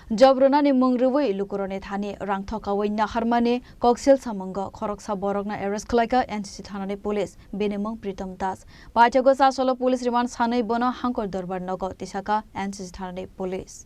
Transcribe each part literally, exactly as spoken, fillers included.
Job rwnani mung rwui lukurokni thani rang thokaui naharmani koksil samungo khoroksa borokno arrest khlaikha N C C thanani police, bini mung Pritom Das. Paithago Chasolo police remand sanwi bono Hangkor Dorbar nogo tisakha N C C thanani police.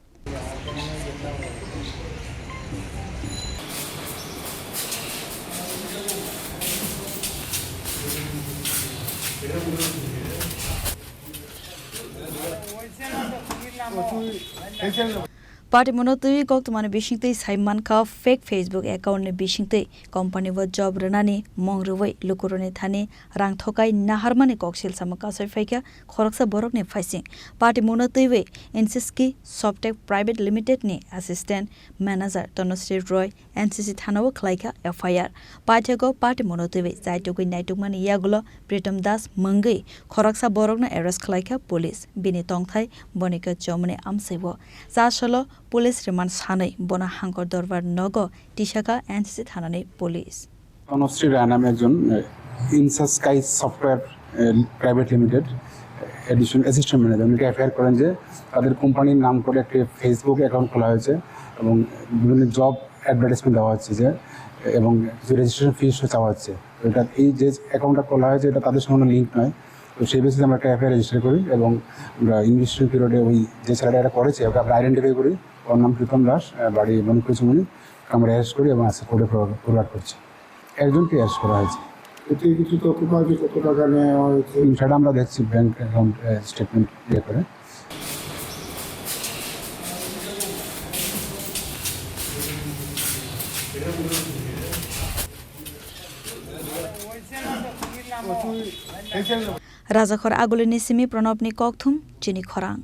Patimungno twiwi koktwmani bisingtwi sai mankha fake Facebook account ni bisingtwi company o job rwnani mung rwui lukurokni thani rang thokai naharmani koksil samung kasui phaikha khoroksa borokni phaising. Patimungno twiwi Insiski Softtech Private Limited ni assistant manager Tanusri Roy N C C thanao khlaikha F I R. Paithago patimungno twiwi chaitugwi naitukmani yagulo Pritom Das mungwi khoroksa borokno arrest khlaikha police. Bini tongthai Bonika Chomoni amsaibo. Chasolo police remand sanwi bono Hangkor Dorbar nogo tisakha N C C thanani police. Tanushree রায় নামে একজন, আহ, INSAS sky software, আহ, private limited, আহ, additional assistant manager, উনি এফআইআর করেন যে তাদের কোম্পানির নাম করে একটি Facebook অ্যাকাউন্ট খোলা হয়েছে এবং বিভিন্ন জব অ্যাডভার্টাইজমেন্ট দেওয়া হচ্ছে যে, এবং কিছু রেজিস্ট্রেশন ফিস চাওয়া হচ্ছে। তো এটা, এই যে অ্যাকাউন্টটা খোলা হয়েছে, এটা তাদের সঙ্গে লিঙ্ক নয়। তো সেই বেসিসে আমরা একটা এফআইআর রেজিস্টার করি এবং আমরা ইনভেস্টিগেশন পিরিয়ডে ওই যে ছেলেটা এটা করেছে, ওকে আমরা আইডেন্টিফাই করি। ওর নাম প্রীতম দাস, আহ, বাড়ি মণিপুর চুমনি। আমরা অ্যারেস্ট করি এবং আজকে কোর্টে ফরওয়ার্ড, ফরওয়ার্ড করছি। একজনকে অ্যারেস্ট করা হয়েছে। এতে কিছু তথ্য পাওয়া যায়, কত টাকা নেওয়া হয়েছে? উম, সেটা আমরা দেখছি ব্যাংক অ্যাকাউন্ট, আহ, স্টেটমেন্ট ইয়ে করে। Rajakhor Agulini simi Pranobni kokthum chini khorang.